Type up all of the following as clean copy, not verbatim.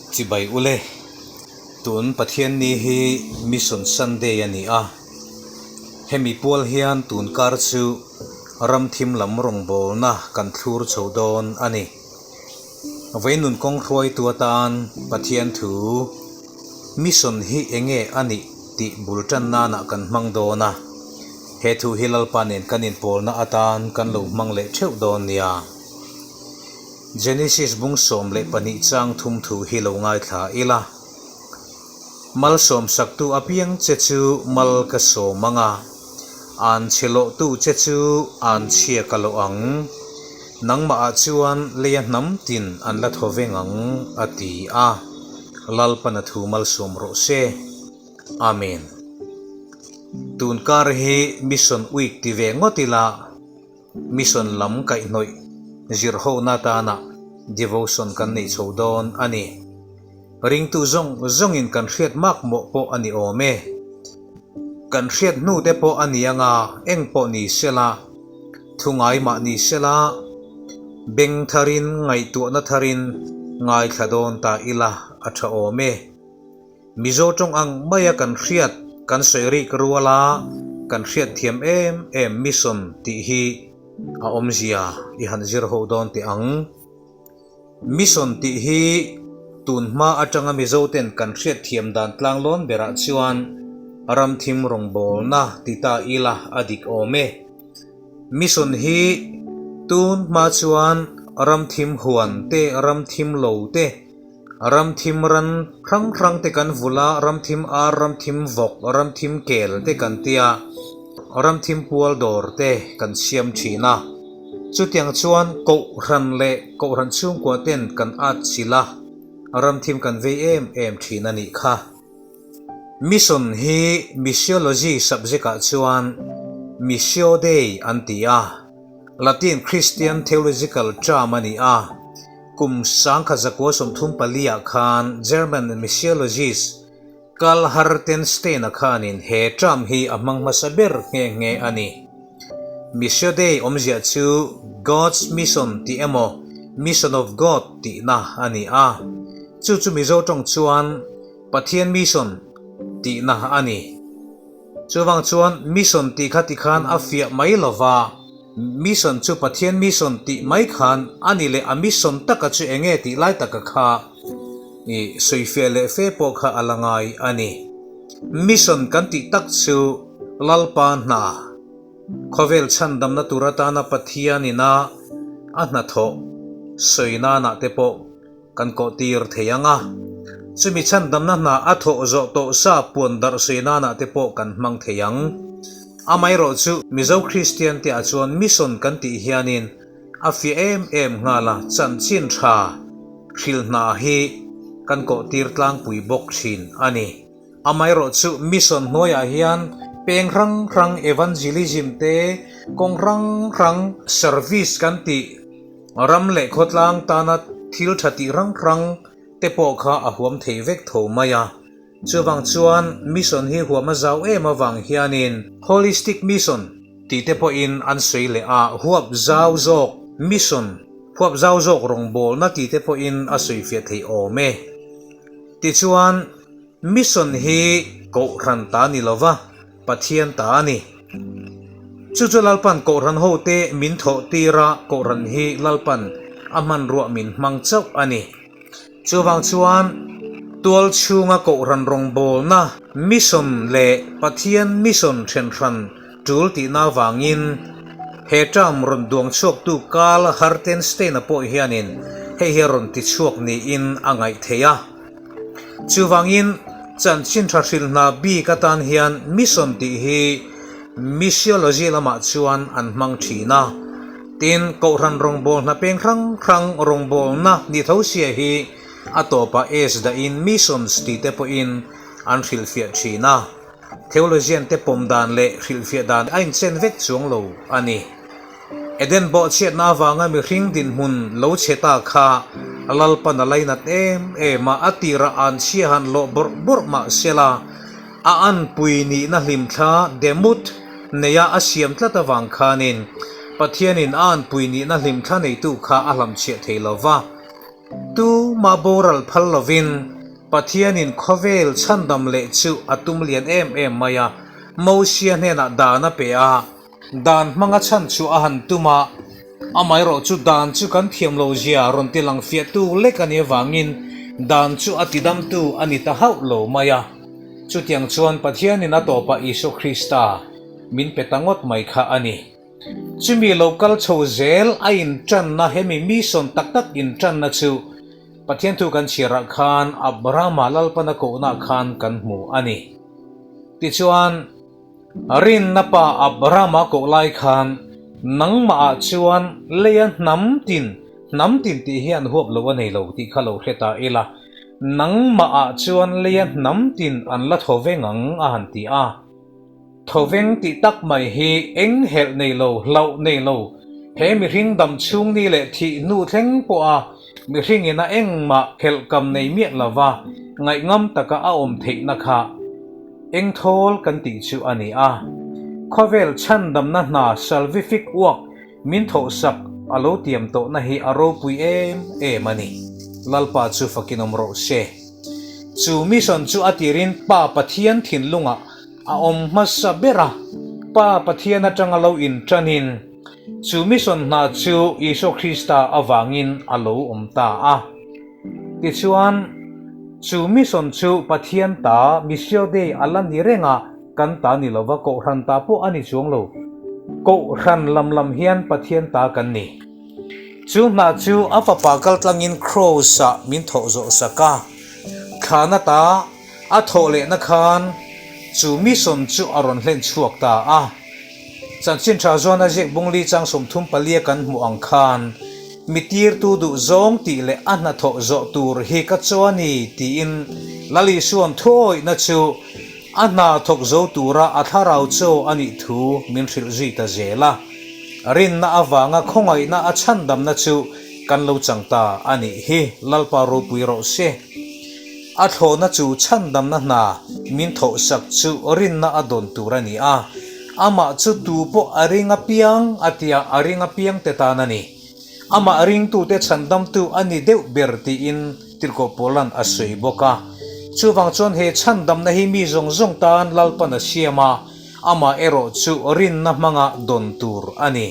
Chibai ule, tun Pathianni hi Mission Sunday a ni a, hemi pual hian tun kar chu ramthim lam rawngbawlna kan thlur chho dawn a ni. Veinun kawng hruaitu atan Pathian thu Mission hi enge a nih tih bul tan nanah kan hmang dawn a, he thu hi Lalpa nen kan inpawlna atan kan lo hmang leh theuh dawn nia. Genesis bung 12 chang thum thu hi lo ngaithla ila. Malsawmsaktu apiang che chu mal ka sawm ang a, an chhe lawhtu che chu an chhia ka lawh ang. Nangmahah chuan leia hnam tin an la thaw veng ang, a ti a. Lalpan a thu malsawm rawh se. Amen. Tunkar hi Mission Week ti ve ngawt ila. Mission lam kaihhnawih zirhona atana devotion kan neih chho dawn a ni. Ringtu zawng zawngin kan hriat mak mawh pawh a ni awm e. Kan hriat hnu te pawh a ni anga eng pawh ni sela, thu ngai mah ni sela, beng tharin ngaihtuahna tharin ngaithla dawn ta ila a tha awm e. Mizo tawng ang maia kan hriat kan sawi rik ruala kan hriat thiam em em mission tih hi a awmzia i han zir ho dawn teh ang. Mission tih hi tun hma atanga Mizo ten kan hriat thiam dan tlanglawn berah chuan ramthim rawngbawlna ti ta ila a dik awm e. Mission hi tun hma chuan ramthim huan te ramthim lo te, Ramthim ran hrang hrang te kan vulh a, ramthim ar, ramthim vawk, ramthim kel te kan tia, ramthim pual dawr te kan siam thin a. Chutiang chuan Kohhran leh Kohhran chhungkua ten kan at chilh a, ramthim kan vei em em thin a nih kha. Mission hi Missiology subject ah chuan Missio Dei an ti a, Latin Christian theological term a ni a. Kum 1934 ah khan German missiologist Karl Hartenstein-a khanin he term hi a hmang hmasa ber nghe nghe a ni. Missio Dei awmzia chu God's Mission tih emaw Mission of God tihna a ni a, chu chu Mizo tawng chuan Pathian Mission tihna a ni. Chuvang chuan mission tih kha tikhan a fiah mai lo va, mission chu Pathian mission tih mai khan a ni leh a mission taka chu eng nge tih lai taka kha i sawifiah leh fe pawh kha a la ngai a ni. Mission kan tih tak chu Lalpa hna, khawvel chhandamna tur atana Pathianina a hnathawh sawi nanah te pawh Kan kawh tir thei ang a, chumi chhandamna hna a thawh zawh tawh sa puan darh sawi nanah te pawh kan hmang thei ang. Amaherawh chu Mizo Kristian te ah chuan mission kan tih hianin a fiah em em nghal a, chanchin tha hrilh hna hi kan kawh tir tlangpui bawk thin a ni. Amaherawh chu mission hnuaiah hian peng hrang hrang evangelism te, kawng hrang hrang service kan tih, Ram leh khawtlang tana thil tha tih rang rang te pawh kha a huam thei vek tho mai a. Chuvang chuan mission hi huam a zau em avang hianin holistic mission tih te pawhin an sawi leh a, huap zau zawk mission, huap zau zawk rawngbawlna tih te pawhin a sawifiah theih awm e. Tichuan mission hi kohhran ta ni lova, Pathian ta a ni. Chu chu Lalpan Kohhran hote min thawh tir a, Kohhran hi Lalpan a hmanruah min hmang chauh a ni. Chuvang chuan tual chhunga Kohhran rawngbawlna mission leh Pathian mission thenhran tul tihna avangin he term rawn duang chhuaktu Karl Hartenstein-a pawh hianin hei hi a rawn ti chhuak niin a ngaih theih a. Chuvangin, chanchin tha hrilh hna bik atan hian mission tih hi missiology lamah chuan an hmang thin a. Tin, Kohhran rawngbawlhna peng hrang hrang rawngbawlna ni tho sia hi a tawpah S dahin missions tih te pawhin an hrilhfiah thin a. Theologian te pawm dan leh hrilhfiah dan a inchen vek chuang lo a ni. Eden bawhchhiatna avanga mihring dinhmun lo chhe ta kha Lalpan a lainat em em a, a tirah an chhia han lawh bawrh bawrh mah sela, a anpui nihna hlimthla demut neia a siam tlat avang khanin Pathianin a anpui nihna hlimthla neitu kha a hlamchhiah thei lo va. Tumah boral phal lovin Pathianin khawvel chhandam leh chu a tum lian em em mai a, Mosia hnenah dan a pe a, dan hmanga chhan chu a han tum a, amaherawh chu dan chu kan thiam lo zia rawn ti lang fiahtu lek a nih avangin dan chu a tidamtu a ni ta hauh lo mai a. Chutiang chuan Pathianin a tawpah Isua Krista min pe ta ngawt mai kha a ni. Chumi lo kal chho zel a inṭanna hemi mission tak tak inṭanna chu Pathian thu kan chhiarah khan Abrahama Lalpana kohna khan kan hmu a ni. Tichuan, rinna pa Abrahama koh lai khan nangmahah chuan leia hnam tin, hnam tin tih hian huap lo a nei lo tih kha lo hre ta ila, nangmahah chuan leia hnam tin an la thaw veng ang a han ti a. Thoveng tih tak mai hi eng helh nei lo, hlauh nei lo, he mihring dam chhung ni leh thih hnu thleng pawha mihring ina engmah helh kam nei miah lova ngaihngam taka a awm theihna kha eng thawl kan tih chu a ni a. Khawvel chhandamna hna salvific work min thawhsak a lo tiam tawhna hi a ropui em em a ni. Lalpa chu fakin awm rawh se. Chu mission chu a tirin Pa Pathian thinlungah A awm hmasa ber a, Pa Pathian atanga lo inṭanin, chu mission hna chu Isua Krista avangin a lo awm ta a. Tichuan, chu mission chu Pathian ta, Missio Dei a la ni reng a, kan ta ni lova Kohhran ta pawh a ni chuang lo. Kohhran lam lam hian Pathian ta kan ni. Chu hna chu a fapa kaltlangin Kraws-ah min thawh zawh sak a, thlana ta, A thawh lehna khan chu mission chu a rawn hlen chhuak ta a. Chanchin tha zuan a ziak bungli chang 34 kan hmuh ang khan mi tirtu duh zawng tih leh a hnathawh zawh tur hi ka chaw a ni tiin Lal Isua'n thuawihna chu a hna thawk zo tura a thlarau chaw a nih thu min hrilh zui ta zel a. Rinna avanga khawngaihna a chhandamna chu kan lo chang ta a nih hi Lalpa ropui rawh se. A thlawhna chu chhandamna hna min thawhsak chu rinna a dawn tur a ni a, amah chu tu pawh a ring apiang a tia a ring apiang te tan a ni. Amah ringtute chhandamtu a ni deuh ber tiin Tirhkoh Paula'n a sawi bawk a. Chuvang chuan he chhandamna hi mi zawng zawng tan Lalpan a siam a, amah erawh chu rinna hmanga dawn tur a ni.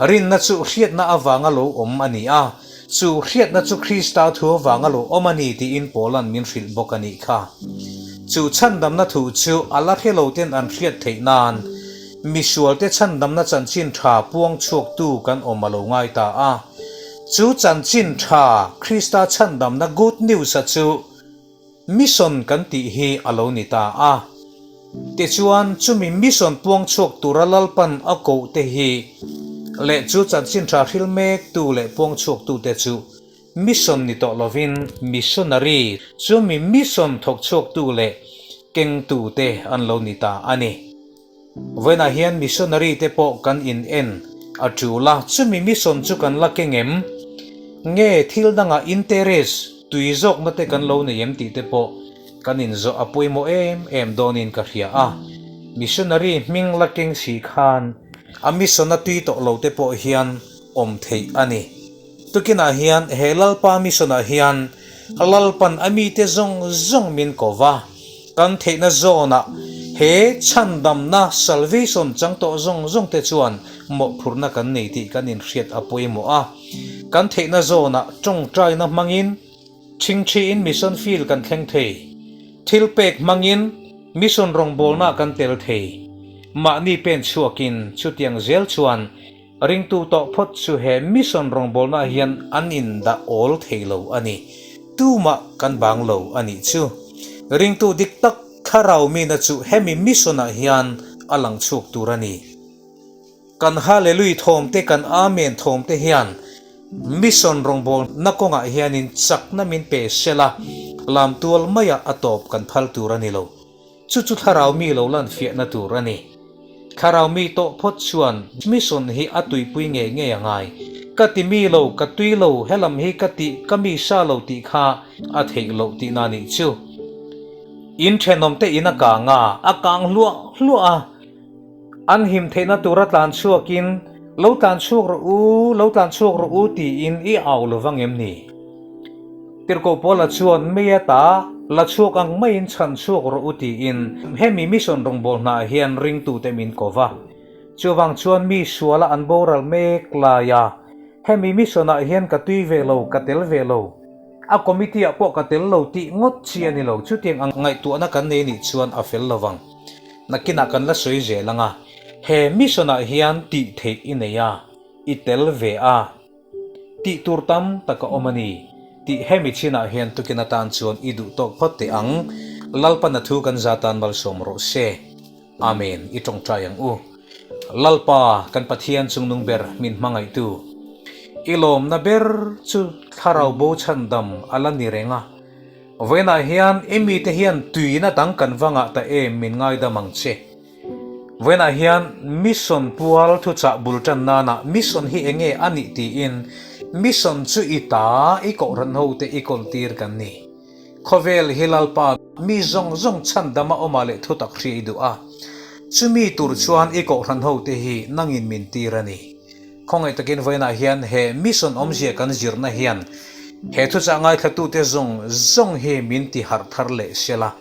Rinna chu hriatna avanga lo awm a ni a. Chu hriatna chu Krista thu avanga lo awm a ni tiin Paula'n min hrilh bawk a nih kha. Chu chhandamna thu chu a la hre lo ten an hriat theih nan misualte chhandamna chanchin tha puang chhuaktu kan awm a lo ngai ta a. Chu chanchin tha Krista chhandamna Good News-a chu Mission kan tih hi a lo ni ta a. Tichuan, chumi mission puang chhuak tura Lalpan a koh te hi leh chu chanchin tha hril mek tu leh puang chhuak tu te chu mission ni tawh lovin missionary, chumi mission thawk chhuak tu leh keng tu te an lo ni ta a ni. Vawiinah hian missionary te pawh kan in en a tul a, chumi mission chu kan la keng em? Nge thil dangah interest, tui zawkna te kan lo nei em tih te pawh kan inzawh a pawimawh em em dawnin ka hria a. Missionary hming la keng si khan a mission a tui tawh lo te pawh hian awm theih a ni. Tukinah hian he Lalpa mission ah hian Lalpan a mite zawng zawng min ko va, kan theihna zawnah he chhandamna, salvation, chang tawh zawng zawng te chuan mawhphurhna kan nei tih kan inhriat a pawimawh a. Kan theihna zawnah tawngtaina hmangin thingthiin mission field kan thleng thei, thilpek hmangin mission rawngbawlna kan tel thei, mahni pen chhuakin chutiang zel chuan Ringtu tawh phawt chu he mission rawngbawlnaah hian an indah awl thei lo a ni. Tumah kan bang lo a nih chu. Ringtu dik tak thlarau mina chu hemi mission-ah hian a lang chhuak tur a ni. Kan Hallelui thawmte kan Amen thawmte hian mission rawngbawlna kawngah hianin chakna min pe sela, lamtual maiah a tawp kan phal tur a ni lo. Chu chu thlarau mi lo lan fiahna tur a ni. Thlarau mi tawh phawt chuan mission hi a tuipui ngei ngei a ngai. Ka ti mi lo, ka tui lo, helam hi ka tih, ka mi sa lo tih kha a theih loh tihna nih chu. In thenawmte in a kang a, a kang hluah hluah a. An him theihna tura tlan chhuakin, Lo tlan chhuak rawh u, lo tlan chhuak rawh u tiin i au lo vang em ni? Tirhkoh Paula chuan mei ata la chhuak ang maiin chhan chhuak rawh u tiin hemi mission rawngbâwl hnaah hian ringtute min ko va. Chuvang chuan mi suala an boral mek laia hemi mission-ah hian ka tui ve lo, ka tel ve lo, a committee-ah pawh ka tel lo tih ngawt chi a ni lo. Chutiang ang ngaihtuahna kan nei nih chuan a fel lo vang. Nakinah kan la sawi zel ang a, he mission-ah hian tih theih i nei a, i tel ve a. Tih tur tam tak a awm a ni tih hemi chinah hian tukin atan chuan i duh tawk phawt teh ang. Lalpana thu kan za tan malsawm rawh se. Amen. I tawngtai ang u. Lalpa, kan Pathian chungnung ber min hmangaihtu. I lawmna ber chu thlarau bo chhandam a la ni reng a. Vawiinah hian i mite hian tuina dang kan va ngah ta em min ngaidam ang che. Vawiinah hian Mission pual thuchah bul tan nana Mission hi enge a nih tiin Mission chu i ta i kohhran ho te i kawl tir kan ni. Khawvel hi Lalpa mi zawng zawng chhandama awma leh thutak hria i duh a, chumi tur chuan i kohhran ho te hi nangin min tir a ni. Khawngaih takin vawiinah hian he Mission awmzia kan zirna hian he thuchah ngaithlatute zawng zawng hi min ti harh thar leh sela.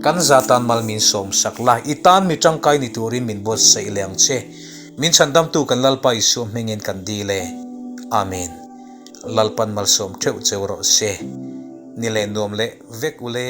Kan za tan mal min sawm sak la, i tan mi tangkai ni turin min buatsaih leh ang che. Min chhandamtu kan Lalpa Isua hmingin kan dil e. Amen. Lalpan malsawm theuh cheu rawh se. Ni leh nuam leh vek u le.